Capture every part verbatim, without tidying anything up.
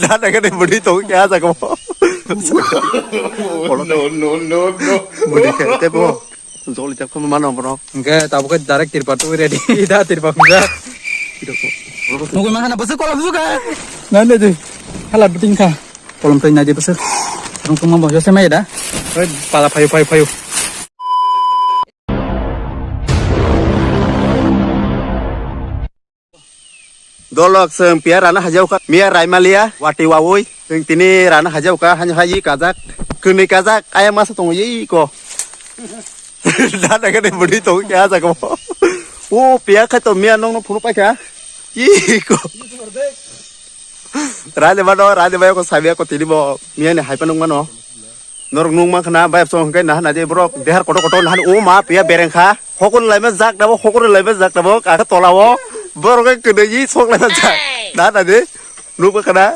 Da da kene budi to kya jaga mo. No, no, no, no. Budi kya te bo. Joli jak phano mano borok. Hingke tabuk khe direct tirpal twi ready. Da tirpal hwnjak. Nugui mankha na bwswk kolom suka. Nai nai di. Hala biting kha. Kolom twi nai di bwswk. Rung tungma bo jose mai da. Oi pala phayu phayu phayu. Dolok chwng piya rana hajau kha, miya raimaliya, wati wawi, chwng tini rana hajau kha, hanyo hayi kajak, kwnwi kajak, aya masa tongo yei ko. Dada kene budi tongo kya jaga mo. O piya khai to miya nongno phuru paikha. Yei ko. Rani mano, rani mayo ko sabiya ko tini bo, miya ni haipa nung mano. Norok nung mankha na, bai absong hwnkhe naha naidi borok dehar kotor kotor naha o ma piya bereng kha. Hokor laima jak nabo, hokor laima jak nabo, kakhe tola o. Borok khe kwdwi sok laima jak. Naha naidi, nung mankha na.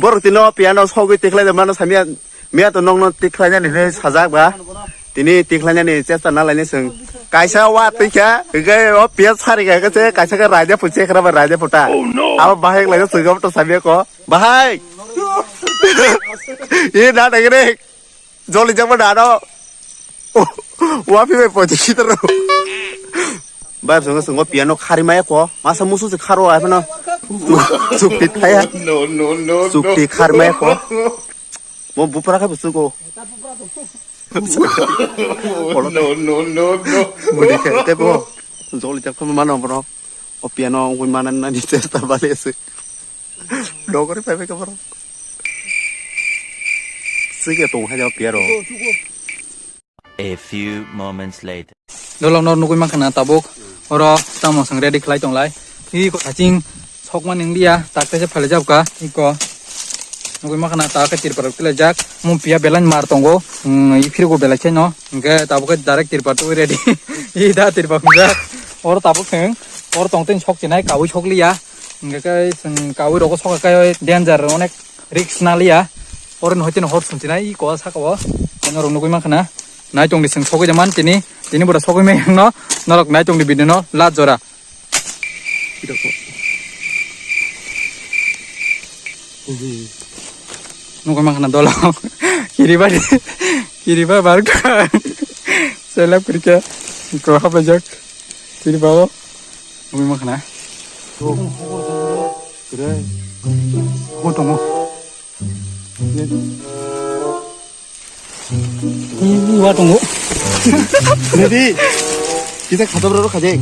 Borok tino piano sogwi tikhlai mano samya, miya to nongno tikhlai nani hinwi sajak ba. Tini tikhlai nani chesta na laini chwng. Kaisa wa tikha, hwnkhe o piya sari kha khe kaisa khe raida phu chekra ba raida phuta. Abo bahai laga chwng to samya ko. Bahai! Ye na nang re. Joli jak ba dano. Wa phi bai pojik sitaro. Bai songo songo piano khari maya ko. Masa musu se kharo ai phano. Chukti thaya. No, no, no, no. Chukti khar maya ko. Mo bupra kha busu ko. No, no, no, no. Budi khe te bo. Joli jak phano mano borok. O piano ungui manani nani chesta bale se. Dogori phai phai ka borok. Sige tong hai o piano. A few moments later. Dolok no nugui mankha na tabuk. Oro tamo swng ready khlai tong lai. Hi ko haching sokma ning dia tak tese phale jab ka. Iko. Nugui mankha na ta khe tirpal rok tila jak. Mung piya belai mar tongo. Hmm, i phirgo belai khe no. Hingke tabuk khe direct tirpal twi ready. I da tirpal hwnjak. Oro tabuk chwng. Oro tong twi sok chinai kaui sok liya. Hingke khe chwng kaui rogo sok kai danger onek risk na liya. Oro no hoite no hor sung chinai i ko saka o. Norok nugui mankha na. Nai tong di chwng sogwi de man tini. Tini bwrwi sogwi maya no. Norok nai tong di video no last jora. Nugui mankha na dolo. Kiriba di. Kiriba bar ka. Selap kirika. Ko hapajak. Kiriba o. Nugui mankha na. Ko tongo. Ni, ni wa tongo. Nadi. Kita khatab roro khajek.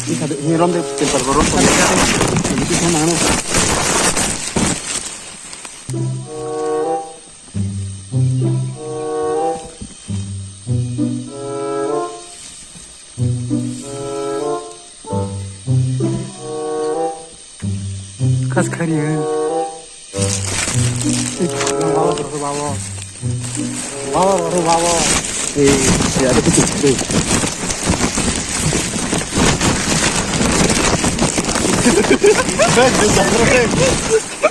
Ni khade, ni rom de temper roro khajek. Ni kita mana? Khas khari hai. Bawa, bawa, bawa. Bawa, bawa, bawa. Eh, ya ada kucing.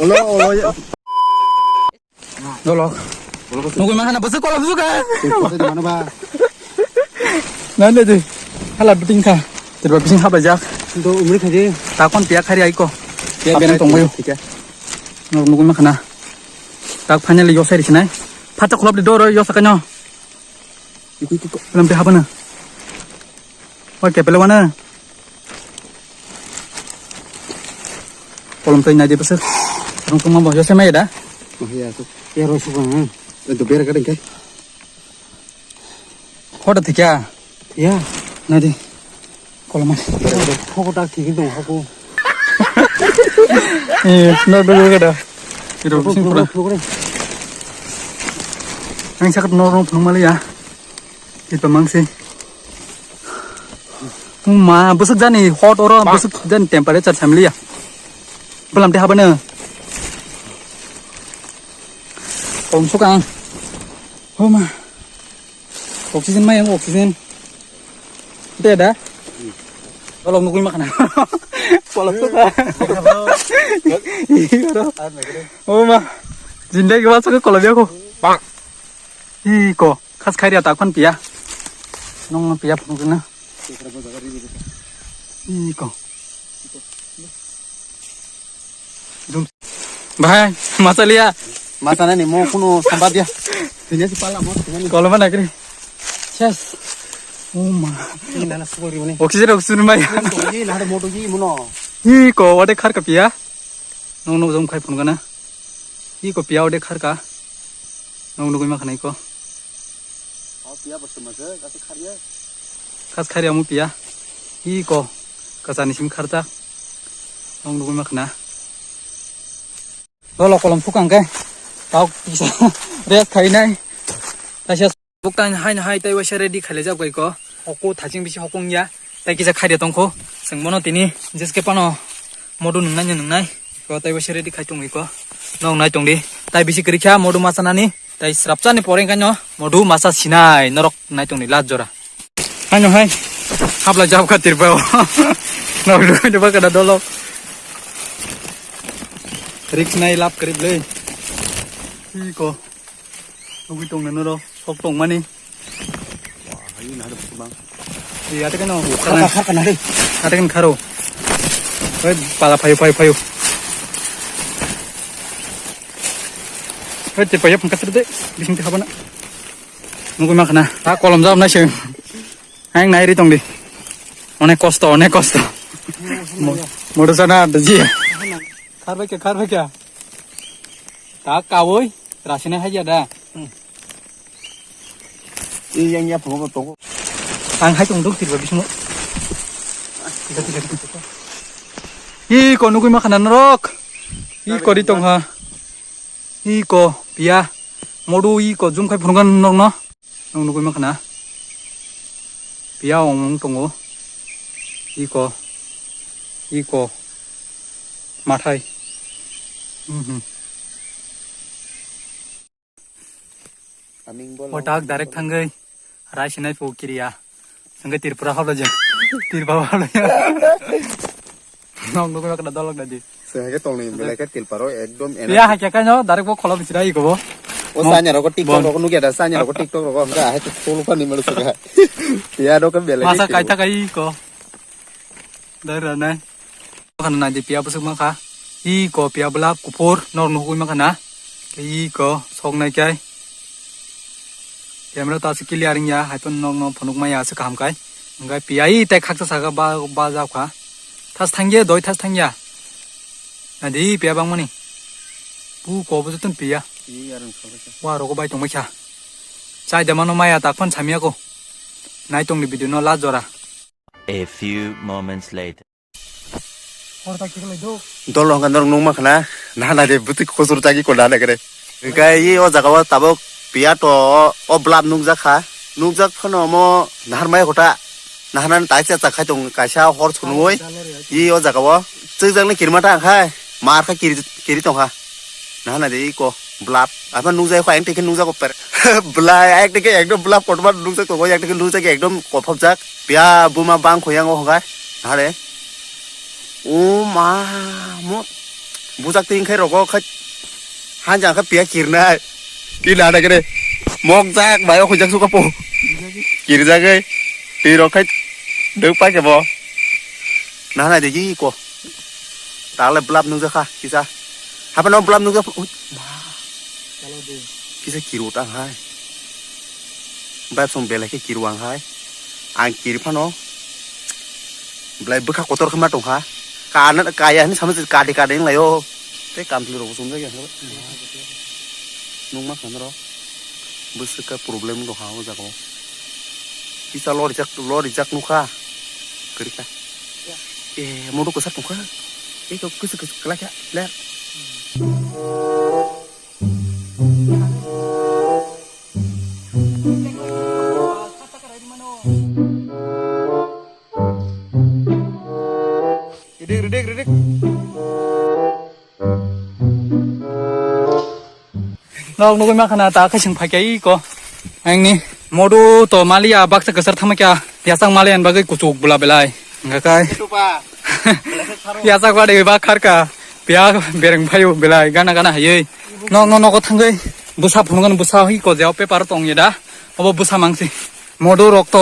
Olo, olo, ya. Dolok. Nugui mankha na bwswk kolok suka. Nai le de. Hala biting kha. Tirba bising habai jak. Do umri khaje. Takon piya khari aiko. Piya bereng tongbayo. Thik ya. Nugui mankha na. Tak finally yosai rikhinai. Phacha khulop de doro yosa kanyo. Ikui ikui. Lamte habana. Wa kepele wana. Kolom twi nai di bwswk. Rung tungma bo jose mai da. Oh ya tu. Ya ro suka. Itu bera kadang kai. Hoda thikya. Ya. Nai di. Kolom mai. Hogo tak thik dong hogo. Eh, no do do da. Itu sing pura. Ang sakit no rung tungma ya. Ito mangsi. Ma, bwswk jani hot oro, bwswk jani temperature samliya. Bwlam de habano. Kong sukang. Oh ma. Oxygen mai, oxygen. Te da. Kolom nugui makhana. Kolom suka. Oh ma. Jindagi wa saka kolom ya ko. Bang. Iko. Khas khairi ata khon piya. Nong piya phunukna. Iko. Dum. Bahai, masa liya. Masa nani mo kuno samba dia. Tini si pala mo, tini. Koloma nakri. Ses. Oh ma. Ini nana sukori mani. Oxygen, oxygen mai. Ini nana moto ji mono. Iko, wade khar kapia. Nong nong jom khai phun gana. Iko pia wade khar ka. Nong nugui ma khanai ko. Oh, pia bo suma se, kasi khar ya. Kas khar ya mu pia. Iko. Kasani sim khar ta. Nong nugui ma khana. Dolo kolom sukang ke. Tau kisa rest khainai. Kaisa buktan hai hai tai waisa ready khailai jak bai ko. Hoko thaching bisi hokong ya. Tai kisa khaide tongkho. Seng bono tini jeske pano modu nungnai nungnai. Ko tai waisa ready khai tongwi ko. Nong nai tongdi. Tai bisi kwrwi kha modu masa nani. Tai srapchani pore kano modu masa sinai norok nai tongdi last jora. Haino hai. Habla jab kha tirpao. Nokdu de bakada dolo. Risk nai lap krip le. Iko. Nugui tong nano ro. Sok tong mani. Wah, ini ada bang. Iya, ada kan. Khar khar khar khar. Ada kan kharo. Oi, pala phayu phayu phayu. Oi, te phayu pangkat de. Bising te habana. Nugui ma khana. Ta kolom jam nai se. Ang nai ri tong di. Onek kosto, onek kosto. Mo-, modu sana de ji. Khar bai kya, khar bai kya. Ta kawoi, rasina hai ya da. Iya, iya, photo, photo. Ang hai tong dok tirba bismo. Iko nugui ma khana norok. Iko ri tong ha. Iko pia. Modu iko jum khai phungan norok no. Nong nugui ma khana. Pia ong ong tongo. Iko. Iko. Mathai. Mhm. Aming bo. Otak direct thangwi rai sinai phu kiriya. Sangwi Tripura habla je. Tripura habla je. Nong nugui ma khana dolok da di. Sehage tongni belai khe tilparo ekdom energy. Ya hakya kaino direct bo kholo bisira iko bo. O sanya roko TikTok roko nugya da sanya roko TikTok roko hwnkha hai to solo pani malu saka. Ya roko belai. Masa kaita kai iko. Dai ra nai. Khana nai di pia busuk ma kha. Iko pia bwlap kuphur nor nugui ma khana. Iko sok nai kai. Camera ta se clear wngya, hai phano nok no phunuk maya se kaham kai. Hwnkhe piyai tei khaksa saka ba, ba jao kha. Thas thangya, doi thas thangya. Nadi piya bangmani. Bu ko bo joton piya. Wa rogo bai tongbai kha. Chai de mano maya tak phano samya ko. Nai tongni video no last jora. A few moments later. Dol hwnka norok nukma khna, nana de bwtwi khosor chagwi ko nana kre. Hwnkhe i o jaga o tabuk piya to o, o blap nukjak kha. Nukjak phano omo nahar maya kota. Naharnani tai cha cha khai tong kaisa hor sunui. I o jaga o chwkjaknai kirima ta khai mar kha kiri, kiri tong kha. Nahana de iko blap. Apa nukjak kho ayang teke nukjak ko per. Blai ayang teke ekdom blap kotor nukjak tongo, ayang teke nukjak ekdom kophobjak. Piya buma bang khoyang o hwnkhai. Hare. O ma mo. Bujak tin khai rogo khai. Hanja kha piya kirnai. Ki nana kene. Mokjak bai o khujak suka po. Kirjak ai. Ti rok khai. Deu pai ke bo. Nahana de ki ko. Tale blap nukjak kha kisa. Hapa no blap nukjak. Ui, ma. Kisa kiru ta hai. Bai song belai khe kiru ang hai. Ang kiri phano. Belai bwkha kotor khe ma tong kha. Kana kaya hinwi sama kade kade wng lai o. Tei kamchwlwi rok bo chumjak ya. Nukma kha norok. Bwswk khe problem wng tong kha o jaga o. Kisa lorijak, lorijak nukha. Kwrwi kha. Eh, modo kwchar tongkha. Eh, kok kwchar kwchar kwlai kha. Ler. Ridik, ridik, ridik. Nok nugui ma khana ta khe sing phaikya iko. Angni modu to maliya baksa kwchar thamakya yachak maliya bagwi kuchuk bula belai. Hwnkha kai. Tupa. Yachak bade ba kharka. Piya bereng phayu belai gana gana hayui. Nok no nogo thangwi bwsa phunukgani bwsa iko jao paper tong yada. Obo bwsa mangsi. Modu rok to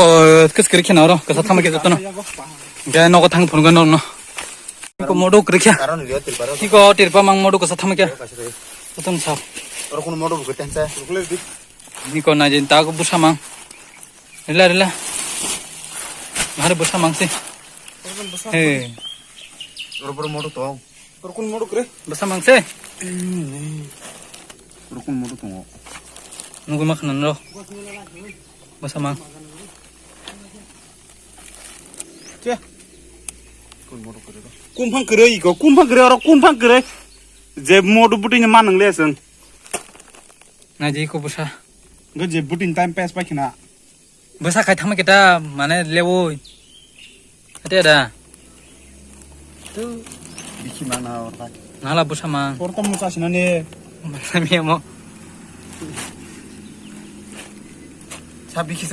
kiskiri khena oro kwchar thamakya jotono. Jai nogo thang phone gano no. Ko modo krikya. Karon rio tirparo. Ki ko tirpa mang modo ko sa thama kya. Kaisa rio. Potong sa. Oro kono modo ko tensa. Niko na jin ta ko busa mang. Rila rila. Mahar busa mang se. He. Oro poro modo tong. Oro kono modo kre. Busa mang se. Oro kono modo tongo. Nugui ma khana ro. Busa mang. Che. Kun phang kwrwi ko, kun phang kwrwi oro, kun phang kwrwi. Je modu butini manang le seng. Na je ko busa. Ga je butini time pass pai khna. Busa khai thangma kita mane lewoi. Ate da. Tu. Bikhi mana oro khai. Nala busa mang. Oro to musa sinane. Mami mo. Sa bikhi